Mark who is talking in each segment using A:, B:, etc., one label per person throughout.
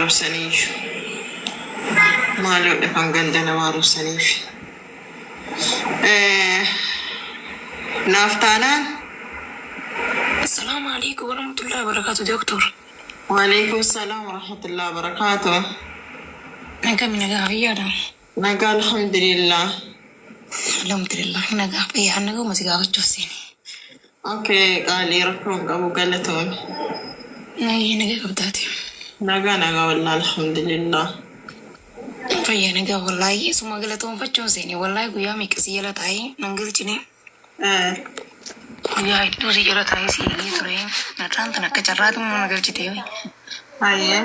A: Arrabsaniiyyu. Maaloo dhufan ganda nama arrabsaniif. Naaf taanaan.
B: Assalaamu alaikum warahmatullahi wabarakatuh, Doctor.
A: Waalaikum salaam warahmatullahi wabarakatuh.
B: Nagaa nagaa fayyaadha.
A: Nagaa, alhamdulillah.
B: Alhamdulillah, nagaa fayyaa, nagaa si gaafachuuf seene.
A: Okay, qaalii, rakkoon qabu, galatoome.
B: Nagaa nagaa qabdaati.
A: Nagaa nagaa wallah, alhamdulillah.
B: Fayyaa nagaa wallaahi, suma galatoonfachuun seene. Wallaahi guyyaa meeqa si jala taa'ee nan galchine. Guyyaa hedduu si jala taa'ee si eegee ture. Narraan tan akka carraatu na galchite.
A: Hayyee.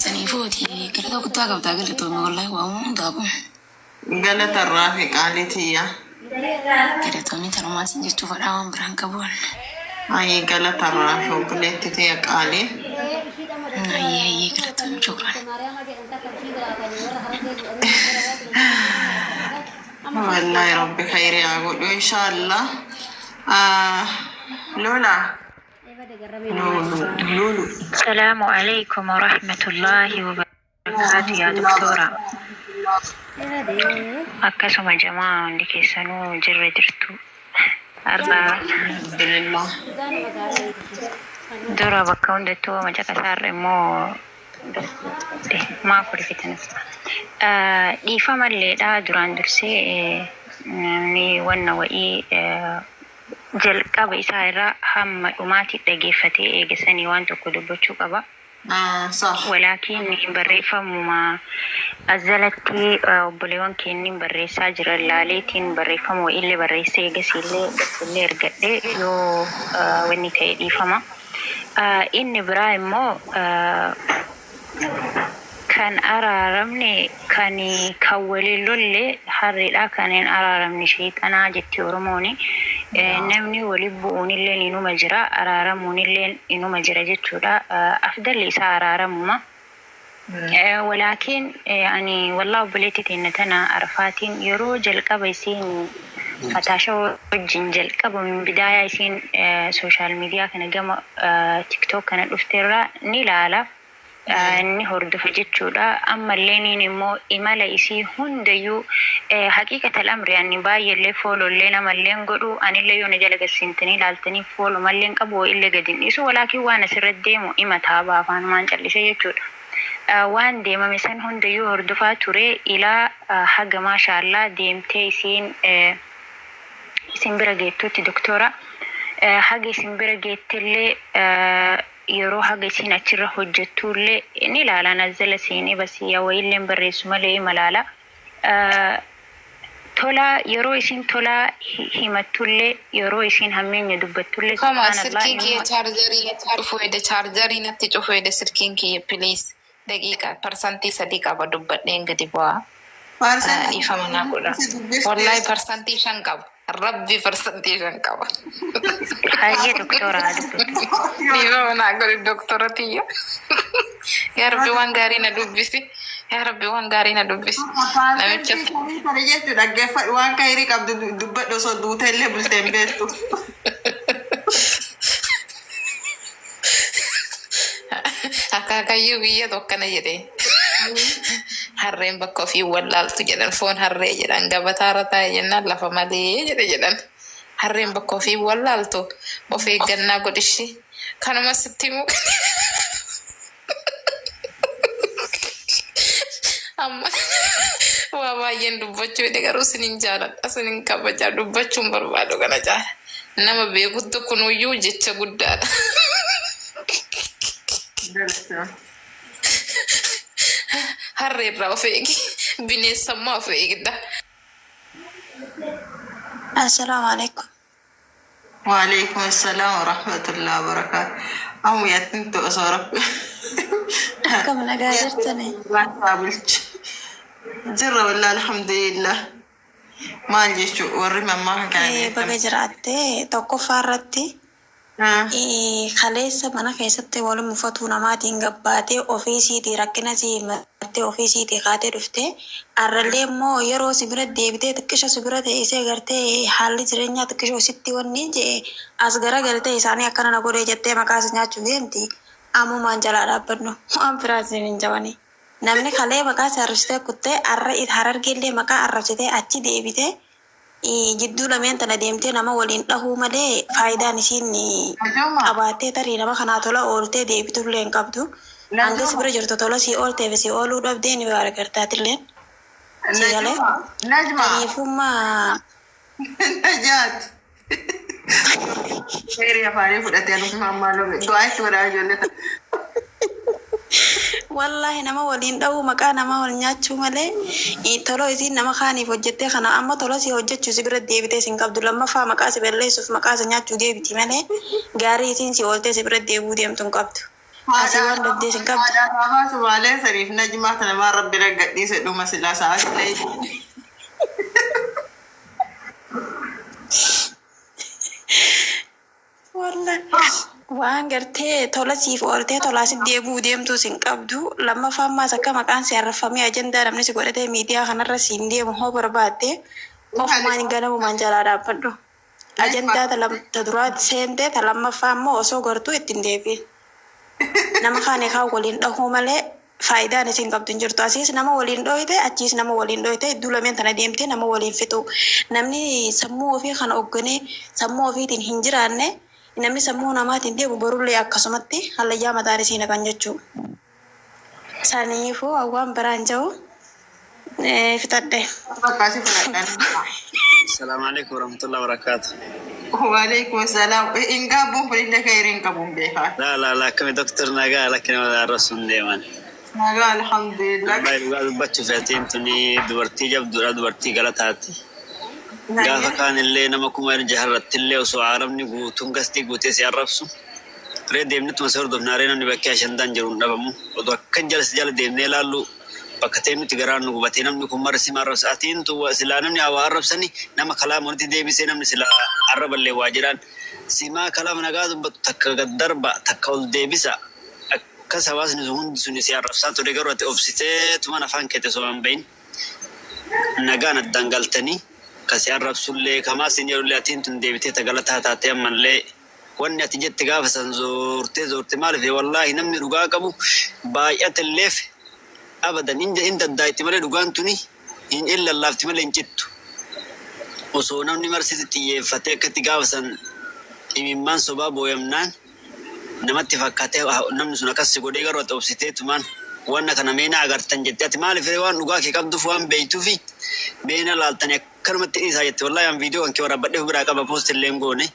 B: Saniifooti galata guddaa qabdaa, galatoome wallaahi waa hundaafu.
A: Galatarraa fi qaalii tiyya.
B: Galatoomii, tanumaa sin jechuu fadhaa, waan biraan qabu.
A: Hayyee, galatarraa fi obboleetti tiyya qaalii.
B: Hayyee hayyee, galatoomii, shukran.
A: Wallahi Rabbi khayrii haa godhu inshallah. Lola. Lolu. Lolu.
C: السلام عليكم ورحمة الله وبركاته يا دكتورة. Akkasuma jamaa hundi keessanuu jirra jirtu. Har'a
A: Alhamdulillah.
C: Dura bakka hundattuu macaqasaarra immoo maa kolfitanis. Dhiifamalleedha, duraan dursee namni wanna wa'ii jalqaba isaa irraa hamma dhumaatti dhageeffatee eegasanii waan tokko dubbachuu qaba.
A: Sah.
C: Walaakin barreeffamuma as jalatti obboleewwan keenyin barreessaa jiran laaleetiin barreeffama wayiillee barreessee eegasiillee illee ergadhee yoo wanni ta'e dhiifama. Inni biraa immoo kan araaramne kan waliin lolle harreedha, kan hin araaramne sheexanaa jetti Oromooni. Namni waliin bu'uunillee inuma jira, araaramuunillee inuma jira jechuudha. Afdalli isaa araaramuma. Walaakin ani wallaa obboleetti teenya tana Arfaatiin yeroo jalqaba isiin Fataasha wajjin jalqaba bidaayaa isiin social media kana gama TikTok kana dhufteerraa ni ilaala. Ni hordofa jechuudha. Ammallee niin immoo imala isii hundayyuu haqiiqatal amri ani baay'eellee followllee namallee godhu, anillee yoo na jala galsiintanii ilaaltanii follow mallee qabu, illee gadi hin dhiisu. Walaakin waan asirratti deemu ima taaba afaanumaan callisee jechuudha. Waan deemame san hundayyuu hordofaa ture ilaa haga maashaallaa deemtee isiin isin bira geettutti, doktora. Haga isin bira geettellee, yeroo haga isin achirra hojjettullee ni ilaala, nazzala seenee basiyyaa wayiillee barreessu malee ima ilaala. Tola yeroo isin tolaa himattullee, yeroo isin hammeenya dubbattullee,
D: Kama
C: subhaanallah,
D: silkiin kiyya
C: inuma
D: chaarjarii natti cufu hede, chaarjarii natti cufu hede silkiin kiyya, please. Daqiiqa 3% qaba, dubbadheen gadi bu'aa. Dhiifama naa godha. Wallahi 5% qaba. Rabbi 5% qaba.
C: Hayyee doktora, haa dubbatu.
D: Dhiifama naa godhi, doktora tiyya. Yaa Rabbi, waan gaarii na dubbisi. Yaa Rabbi, waan gaarii na dubbisi. Namicha
A: 5% kana jechuun dhaggeeffadhu, waan khayrii qabdu dubbadhu, osoo duutee illee bultee hin beektu.
D: Akaakayyuu biyya tokkana jedhee. Harreen bakka ofii wallaaltu jedhan, foon harree jedhan gabataarra taa'e jennaan lafa malee jedhe jedhan. Harreen bakka ofii wallaaltu, of eeggannaa godhishi. Kanuma sitti himu. Amma waa baay'een dubbachuu fedhe, garuu sinin jaaladha, sinin kabajaa, dubbachuun barbaadu kana caala. Nama beekuttu kunuyyuu jecha guddaadha.
A: Galatoom.
D: Harree irraa of eegi. Bineensummaa of eegda.
E: Assalaamu alaikum.
A: Waalaikum assalam warahmatullahi wabarakatuh. Amma yattintu osoo rabbi.
E: Akkam nagaa jirtani?
A: Waasaa bulchu. Jirra wallah, alhamdulillah. Maal jechuu warri mammaa kana
E: Baga
A: beektan?
E: Jiraatte. Tokkoffaa irratti kaleessa mana keessatti wal mufatuu namaatiin gabbaatee ofii siitii rakkina sii himattee ofii siitii kaatee dhuftee, arrallee immoo yeroo si bira deebitee xiqqisha si bira teessee gartee haalli jireenyaa xiqqishoo sitti wanni jee as garagaltee isaanii akkana na godhee jettee maqaa si nyaachuu deemti. Ammumaan jalaa dhaabbadhu. Waan biraatiin hin jabani. Namni kalee maqaa si arrabsitee kuttee arra harargeellee maqaa arrabsitee achi deebitee jidduu lameen tana deemtee nama waliin dhahuu malee faayidaan isiin
A: Najuma.
E: qabaattee tarii nama kanaa tola ooltee deebitullee hin qabdu. Hanga si
A: Najuma.
E: bira jirtu tola sii ooltee fi sii ooluu dhabdee ni gargaartaatillee. Si galee.
A: Najuma. Najma.
E: Kanaafummaa
A: Najaat. Seerii afaanii fudhatee anumaa maaloo du'aa itti godhaa ijoollee tana.
E: Wallaahi nama waliin dha'uu maqaa nama wal nyaachuu malee toloo isiin nama kaaniif hojjettee kana amma toloo si hojjechuu si bira deebitee sin qabdu lammaffaa maqaa si balleessuuf maqaa si nyaachuu deebiti malee gaarii isiin si ooltee si bira deebuu deemtu hin qabdu. Asii waan dhabdee sin qabdu.
A: Haadha Raabaa Sumaalee saniif Najmaa tana maan rabbi raggadhiise dhuma silaa sa'aatii.
E: Wallaahi waan gartee tola siif ooltee tolaa si deebuu deemtuu sin qabdu lammaffaa ammaas akka maqaan si arrafamee ajandaa namni si godhatee miidiyaa kanarra siin deemu hoo barbaadde ofumaan ganamumaan jalaa dhaabbadhu. Ajandaa ta duraatti seentee ta lammaffaa immoo osoo gartuu ittiin deebiin. Nama kaan kaan waliin dhahuu malee faayidaan isin qabdu hin jirtu. Asiis nama waliin dhohite achiis nama waliin dhohite iddoo lameen tana deemtee nama waliin fixu. Namni sammuu ofii kana hoogganee sammuu ofiitiin hin jiraanne namni sammuu namaatiin deemu borullee akkasumatti hallayyaa mataan isii naqan jechuudha. Saniifuu hawwaan biraan jiru fixadhe.
A: Bakka si fudhadhan.
F: السلام عليكم ورحمة الله وبركاته.
A: Waalaikum salaam. Hin gaabbuun kun illee kan hiriin qabuun beekaa.
F: لا لا لا كم دكتور نجا لكن هذا الرسول دائما.
A: Nagaa alhamdulillah.
F: والله dhugaa dubbachuuf atiin tuni dubartii jabduudha dubartii galataati. Gaafa kaan illee nama kuma jaharratti illee osoo arabni guutuun gastii guutee si arrabsu. Ree deemnituma si hordofna ree namni bakkee ashandaan jiru hin dhabamu. Odoo akkan jala si jala deemnee ilaallu bakka ta'e nuti garaan nu gubatee namni kun marsi ma arrabsa. Atiin tu silaa namni waa arrabsani nama kalaama walitti deebisee namni silaa arraballee waa jedhaan. Simaa kalaama nagaa dubbatu takka gad darba takka ol deebisa. Akkas hawaasni sun hundi sun si arrabsaa ture garuu ati obsitee tuman afaan keete osoo hin bahin. Nagaan addaan galtanii kasi arrabsullee kamaa sin jedhullee atiin tun deebitee tagalataa taatee ammallee wanni ati jette gaafa san zoortee zoorte maaliif wallaahi namni dhugaa qabu baay'atelleef abadan hin daddaa'itti malee dhugaan tuni hin illallaafti malee hin cittu. Osoo namni marsiti xiyyeeffatee akkatti gaafa san imimmaan sobaa booyamnaan namatti fakkaatee namni sun akkas si godhee garuu ati obsitee tumaan wanna kana meena agartan jette ati maaliif waan dhugaa kee qabduuf waan beeytuufi meena laaltanii akkanumatti dhiisaa jette wallaahi an viidiyoo kan kee waraabbadhee biraa qaba poost illee hin goone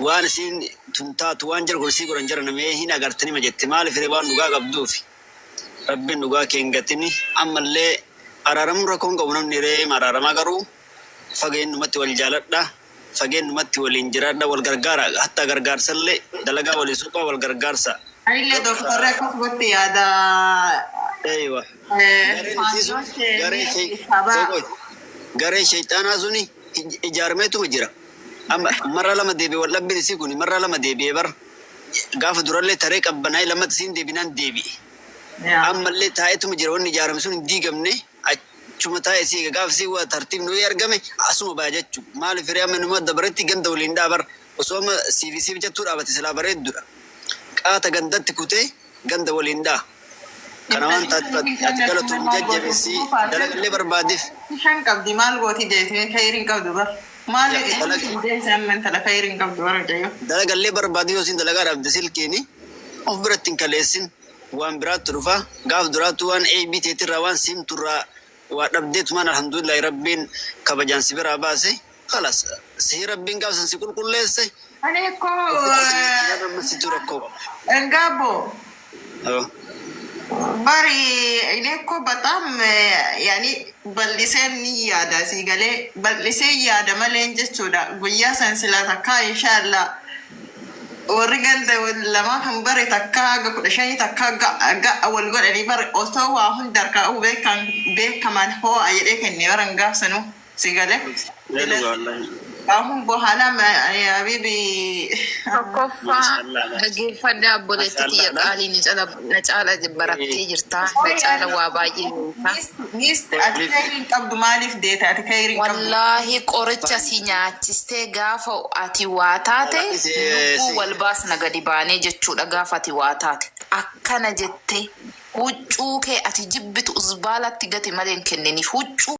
F: waan isiin tun taatu waan jara gorsii godhan jara namee hin agartanii ma jette maaliif waan dhugaa qabduufi rabbiin dhugaa kee hin gatini ammallee araaramuun rakkoon qabu namni ree araaramaa garuu fageenyumatti wal jaaladha fageenyumatti waliin jiraadha wal gargaara hatta gargaarsallee dalagaa walii suuqaa wal gargaarsa.
A: Anillee doktorri akkasumatti yaada.
F: Eeywa. Gareen isii sun gareen gareen shayxaanaa suni ijaarameetuma jira. Amma marra lama deebi'e wal dhabbiin isii kun marra lama deebi'e bara gaafa durallee taree qabbanaa'ee lamatti isiin deebinaan deebi'e. Ammallee taa'eetuma jira wanni ijaarame sun hin diigamne achuma taa'e isii gaafa isii waa tartiibni wayii argame asuma baya jechuudha. Maaliif hiree amma numa dabaretti ganda waliin dhaabar osoo amma siif siif jettuu dhaabate silaa bareeddudha. Qaata gandatti kutee ganda waliin dhaa. Kana waan taate ati galatuun jajjabeessii dalagallee barbaadeef.
A: Shan qabdi maal gooti deetee kayiriin qabdu bar. Maal deesee amma intala kayiriin qabdu bar jayo.
F: Dalagallee barbaade yoo isin dalagaa dhabde silkiini of biratti hin kaleessin waan biraatti dhufa gaaf duraatu waan eebii teetirraa waan siimturraa waa dhabdeetumaan alhamdulillahi rabbiin kabajaan si biraa baase khalas si rabbiin gaaf san si qulqulleesse.
A: Ani koo
F: Situ rakkoo qaba.
A: Gaabbo bari inni koo bataam yaani bal'iseen ni yaada si galee bal'isee yaada malee jechuudha guyyaa san silaa takkaa inshaallah warri ganda lamaa kan bare takkaa haga 15 takkaa ga'a wal godhanii bare osoo waa hunda harkaa beekan beekaman hoo'a jedhee kenne baran gaafsanuu si galee. Ahun በኋላ habibi
D: Tokkoffaa dhaggeeffadhaa obboleettii kiyya qaalii na caala barattee jirta. Na caala waa baay'ee beekta.
A: Miist ati kayriin qabdu maaliif deeta ati kayriin qabdu.
D: Wallaahi qoricha si nyaachistee gaafa ati waa taate lubbuu wal baasna gadi baanee jechuudha gaafa ati waa taate. Akkana jettee huccuu kee ati jibbitu uzbaalatti gati malee hin kenniniif huccuu.